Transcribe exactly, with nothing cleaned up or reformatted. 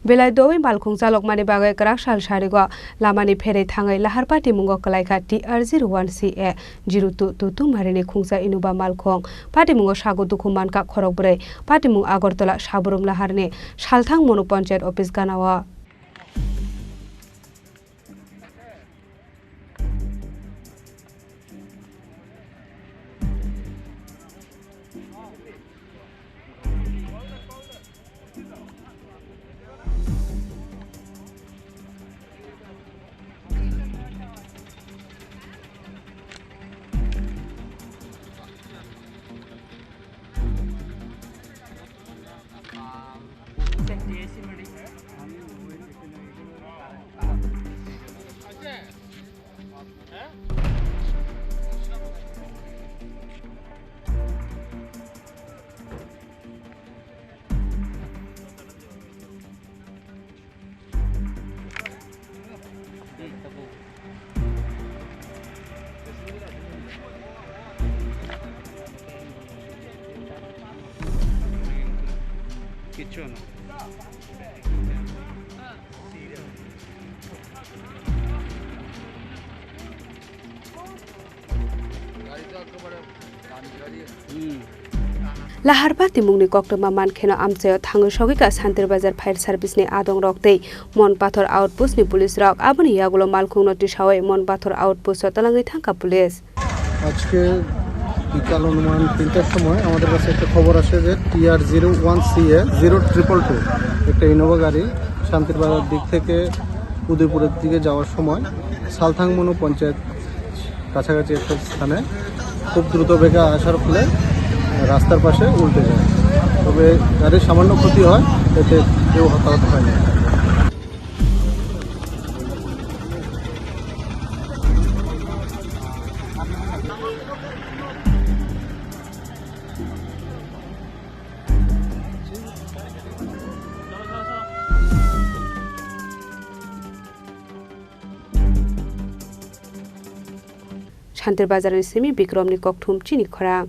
Belai doui malkhung chalokmani bagwi kwrak sal sarigo lamani pherwi thangwi Lahar patimungo kwlaikha T R zero one C A zero two Tutumarini khungsa Innova malkhung. Patimungo sago dukhu mankha khorokbrwi. Patimung Agartala Saborom Laharni Salthang Monu Panchayat Office ganao. কিচ্ছু না। Lahar patimungni koktwma mankheno amchaio thangwi sogwikha Santir Bazar Fire Service ni adongrok tei Mon Pathor Outpost ni police rok. Aboni yagulo malkhungno tisawi Mon Pathor Outpost o twlangwi thangkha police. আজকে বিকাল অনুমান তিনটার সময় আমাদের কাছে একটা খবর আসে যে T R zero one C A zero triple two একটা ইনোভা গাড়ি শান্তির বাজার দিক থেকে উদয়পুরের দিকে যাওয়ার সময় সালথাং মনো পঞ্চায়েত কাছাকাছি একটা স্থানে খুব দ্রুত বেগে আসার ফলে রাস্তার পাশে উল্টে যায়। তবে গাড়ির সামান্য ক্ষতি হয়, এতে কেউ হতাহত হয়নি। Santir Bazarni simi Bikromni kokthum chini khorang.